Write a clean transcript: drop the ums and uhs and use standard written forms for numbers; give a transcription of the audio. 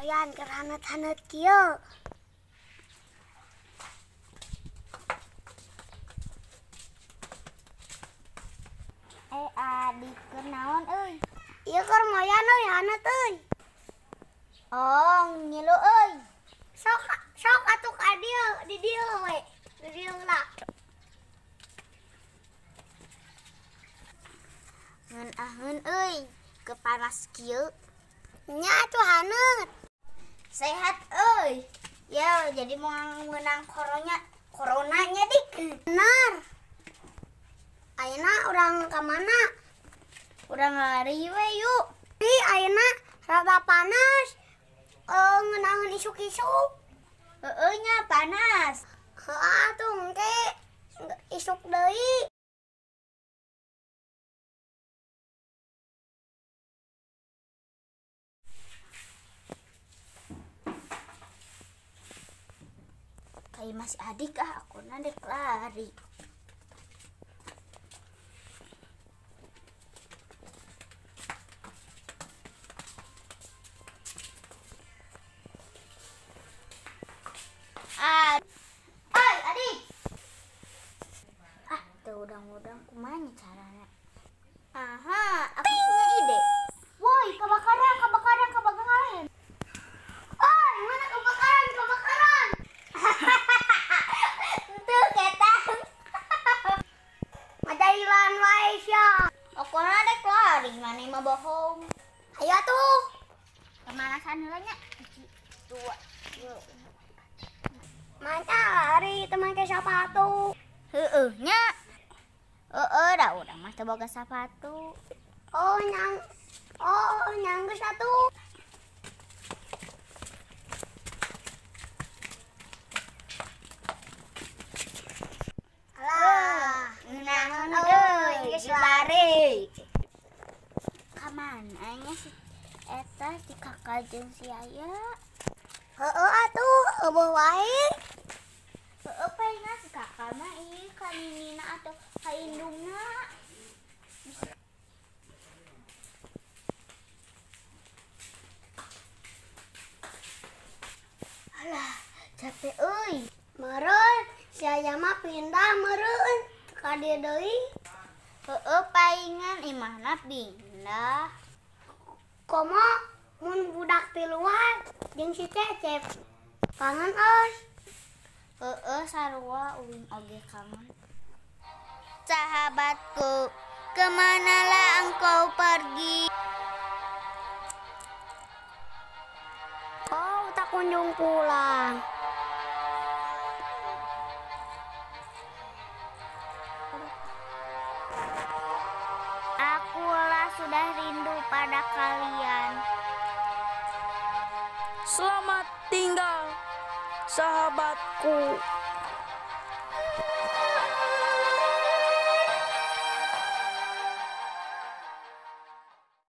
Larian keur haneut-haneut kieu. Adik keur naon euy? Ieu keur moyan euy haneut euy. Oh, ngilu euy. Sok sok atuh ka dieu, di dieu we. Di dieu lah. Ngeunaheun euy, keur panas kieu. Nya atuh haneut. Sehat euy. Ya, jadi mau menang coronanya dik. Benar. Ayeuna urang ka mana? Urang lari we yuk. Di ayeuna rada panas. Ngeunaheun isuk-isuk. Heueuh nya panas. Heueuh atuh engke isuk deui. Kayak masih adik ah, aku nanti lari. Oi, adik. Ah, tuh udang-udang kumaha caranya? Aha, aku punya ide. Woi, kebakaran, kebakaran, kebakaran. Oi, mana kebakaran, kebakaran. Tuh ketang. Madailan wae sia. Aku rek lari, mana mah bohong. Ayo tuh. Pemanasan heula nya. 1, 2, 3. Mana lari teman ke sepatu. Heueuh nya. Heeh, da urang mah teu boga sepatu. Oh, nyang. Oh, nyang geus atuh. Alah, ngeunaheun euy, geus lari. Ka mana nya si eta si kakak jeung si aya? Heeh atuh, eueuh wae. Heeh, palingan si kakak mah ieu ka ninina atau ka indungna. Alah, capek euy. Meureun si aya mah pindah meureun ka dieu deui. Heeh, palingan imahna pindah. Komo mun budak tiluan jeung si Cecep. Kangen euy. Heeh, sarua uing oge kangen. Sahabatku, kemanalah engkau pergi? Kau tak kunjung pulang. Akulah sudah rindu pada kalian. Selamat tinggal, sahabatku.